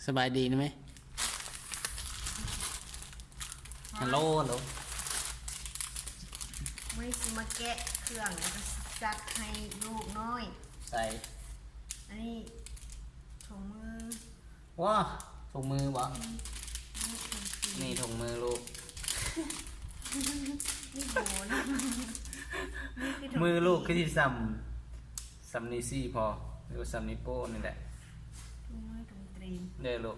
ສະບາຍດີນະແມ່. ຮັລໂຫຼ ຮັລໂຫຼ. ມື້ນີ້ຊິມາແກະເຄື່ອງ ແລ້ວກໍຊິຈັດໃຫ້ລູກນ້ອຍ. ໃສ່ ອັນນີ້ຖົງມື. ວ້າ ຖົງມືບໍ? ອືມ ນີ້ຖົງຕີນ ນີ້ຖົງມືລູກ. ນີ້ໂຫນ ນີ້ຄືຖົງຕີນ. ມືລູກຄືຊິສ່ຳ ສ່ຳນິ້ວຊີ້ພໍ ຫຼືວ່າສ່ຳນິ້ວໂປ້ນີ້ແຫຼະ. ຖົງມືຖົງຕີນເດີລູກ.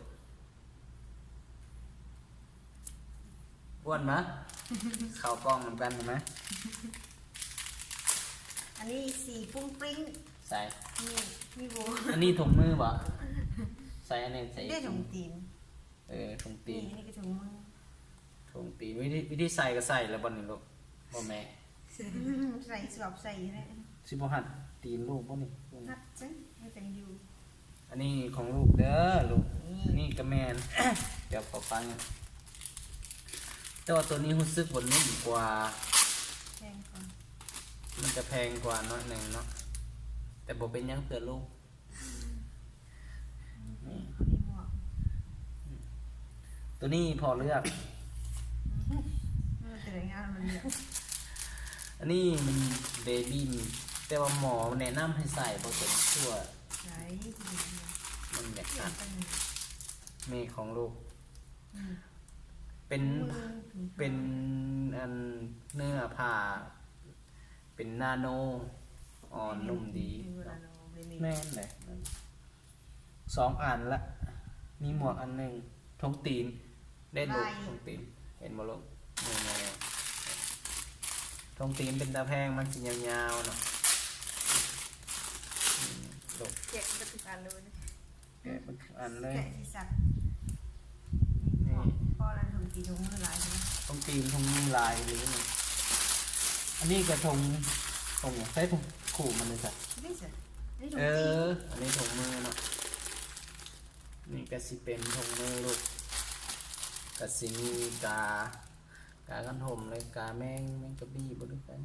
ອ້ວນມາ ເຂົ້າກ້ອງນຳກັນມາ. ອັນນີ້ສີປຸ້ງປິ້ງ. ໃສ່ ນີ້ ນີ້ໂບ ອັນນີ້ຖົງມືບໍ? ໃສ່ອັນນີ້ໃສ່ ເດ້ຖົງຕີນ. ເອີ ຖົງຕີນ ນີ້ ອັນນີ້ກໍຖົງມື ຖົງຕີນ. ວິທີ ວິທີໃສ່ກໍໃສ່ແລ້ວບໍ່ນີ້ລູກ? ບໍ່ແມ່ ໃສ່ສວມໃສ່ແຫຼະ. ຊິບໍ່ຮັດຕີນລູກບໍ່ນີ້? ຮັດຈັ່ງ ມັນຈັ່ງຢູ່. ອັນນີ້ຂອງລູກເດີລູກ. ນີ້ ອັນນີ້ກໍແມ່ນ ດຽວຂໍຟັງ. ແຕ່ວ່າໂຕນີ້ຮູ້ສຶກວ່ານຸ້ມກວ່າ ແພງກວ່າ ມັນຈະແພງກວ່າໜ້ອຍໜຶ່ງເນາະ ແຕ່ບໍ່ເປັນຫຍັງເພື່ອລູກ. ອືມ ນີ້ ນີ້ໝວກ ອືມ ໂຕນີ້ພໍ່ເລືອກ. ເອີ ແຕ່ງານມັນເລືອກ. ອັນນີ້ມັນເບບີ ແຕ່ວ່າໝໍແນະນຳໃຫ້ໃສ່ບໍ່ຕົວນີ້ ຄືວ່າໃສ່ ມັນແບບ ແມ່ຂອງລູກ. ອືມ ເປັນ ເປັນອັນເນື້ອຜ້າ ເປັນນາໂນ ອ່ອນນຸ້ມດີ. ແມ່ນແຫຼະ ສອງອັນລະ ມີໝວກອັນໜຶ່ງ ຖົງຕີນເດ້ລູກ. ຖົງຕີນ ເຫັນບໍ່ລູກ? ນີ້ໆ ຖົງຕີນເປັນຕາແພງ ມັນຊິຍາວໆເນາະ. ອືມ ລູກ ແກະເບິດທຸກອັນເລີຍ. ແກະເບິດທຸກອັນເລີຍ ແກະຊິສັກ. ນີ້ ພໍລະ ຖົງຕີນຖົງມືຫຼາຍເລີຍ ຖົງຕີນຖົງມືຫຼາຍເລີຍ. ອັນນີ້ກໍຖົງ ຖົງຫຍັງ? ໃສ່ຖົງ ຄູ່ມັນເລີຍຊະ. ນີ້ຊະ ອັນນີ້ຖົງ ເອີ ຕີນ ອັນນີ້ຖົງມືເນາະ. ນີ້ກໍຊິເປັນຖົງມືລູກ ກໍຊິມີກາ ກາກັນຫົມ ແລະ ກາແມງ ແມງກະບີບໍ່ ຫຼື ກາ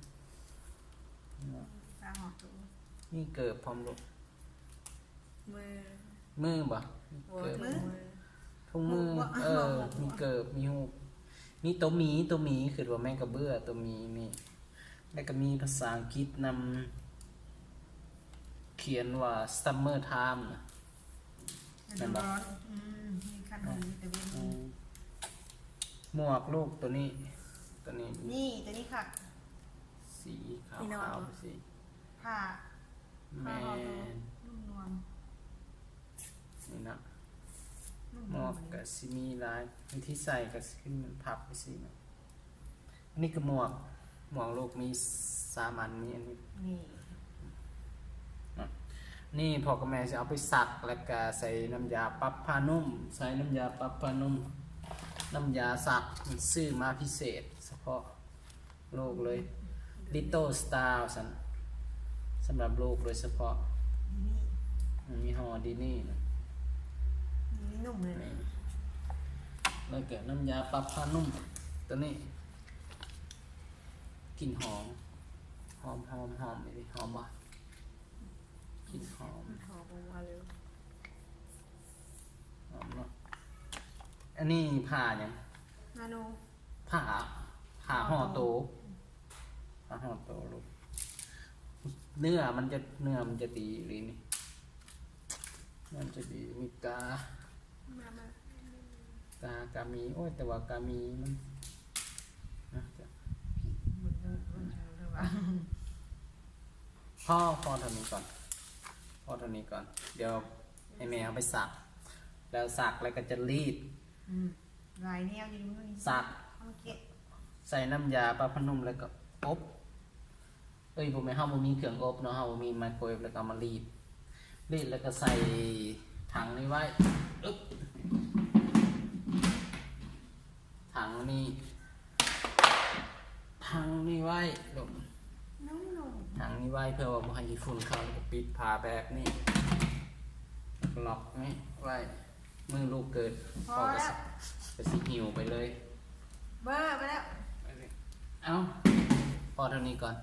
ກາຫອມໂຕ ມີເກີບພ້ອມລູກ. ມື ມືບໍ? ບໍ່ ເກີບ ຖົງມື ຖົງມື ເອີ ມີເກີບ ມີຮູບ ມີໂຕໝີ ໂຕໝີ ຄິດວ່າແມ່ນກະເບື້ອ ໂຕໝີນີ້. ແລ້ວກໍມີພາສາອັງກິດນຳ ຂຽນວ່າ summer time ນະ ແມ່ນບໍ່? ອືມ ມີຄັນ ອືມ ມີແຕ່ເວັນ. ອືມ ໝວກລູກໂຕນີ້ ໂຕນີ້ ນີ້ ໂຕນີ້ຄັກ ສີຂາວໆ ສີ ຜ້າ ແມ່ນ ຜ້າຫໍ່ໂຕ ນຸ້ມນວນ ນີ້ນະ ນຸ້ມນວນ. ໝວກກໍຊິມີຫຼາຍ ວິທີໃສ່ກໍຊິຂຶ້ນພັບໄປຊີ້ນະ. ອັນນີ້ກໍໝວກ ໝວກລູກມີສາມອັນ ມີອັນນີ້ ນີ້ ນະ ນີ້ພໍ່ກັບແມ່ຊິເອົາໄປຊັກ ແລ້ວກໍໃສ່ນ້ຳຢາປັບຜ້ານຸ້ມ ໃສ່ນ້ຳຢາປັບຜ້ານຸ້ມ ນ້ຳຢາຊັກມັນຊື້ມາພິເສດສະເພາະ ລູກເລີຍ ລິດເຕີນສະຕາວຊັ້ນ ສຳລັບລູກໂດຍສະເພາະ. ດີນີ້ ອືມ ຍີ່ຫໍ້ດີນີ້ນະ ນີ້ນຸ້ມເລີຍ ແລ້ວກໍນ້ຳຢາປັບຜ້ານຸ້ມໂຕນີ້ ກິ່ນຫອມ ຫອມ ຫອມ ຫອມ ຫອມບໍ່? ກິ່ນຫອມ ຫອມອອກມາເລີຍ ຫອມເນາະ. ອັນນີ້ຜ້າຫຍັງ? ນາໂນ. ຜ້າ ຜ້າຫໍ່ໂຕ ຜ້າຫໍ່ໂຕລູກ. ເນື້ອມັນຈະ ເນື້ອມັນຈະດີອີ່ຫຼີນີ້ ມັນຈະດີ ມີກາ ມາ ມາ ກາ ກາມີ ໂອ້ຍ ແຕ່ວ່າກາມີມັນ ນະ ຈະ ພໍ ພໍເທົ່ານີ້ກ່ອນ ພໍເທົ່ານີ້ກ່ອນ. ດຽວໃຫ້ແມ່ເອົາໄປຊັກ ແລ້ວຊັກແລ້ວກໍຈະລີດ ອືມ ຫຼາຍແນວຢູ່ ຊັກ ເອົາເກັບ ໃສ່ນ້ຳຢາປາບຜ້ານຸ້ມ ແລ້ວກໍອົບ. ເອີຍ ບໍ່ແມ່ນ ເຮົາບໍ່ມີເຄື່ອງອົບເນາະ ເຮົາບໍ່ມີໄມໂຄເວຟ ແລ້ວກໍເອົາມາລີດ ລີດແລ້ວກໍໃສ່ຖັງນີ້ໄວ້ ອຶບ ຖັງນີ້ ຖັງນີ້ໄວ້ລູກ ຖັງນີ້ໄວ້ ເພື່ອວ່າບໍ່ໃຫ້ຂີ້ຝຸ່ນເຂົ້າ ແລ້ວກໍປິດຝາແບບນີ້ ແລ້ວກໍລັອກນີ້ໄວ້. ມື້ລູກເກີດ ພໍແລ້ວ ກໍຊິຫິ້ວໄປເລີຍ ເບີໄປແລ້ວ. ເອົາ ພໍເທົ່ານີ້ກ່ອນ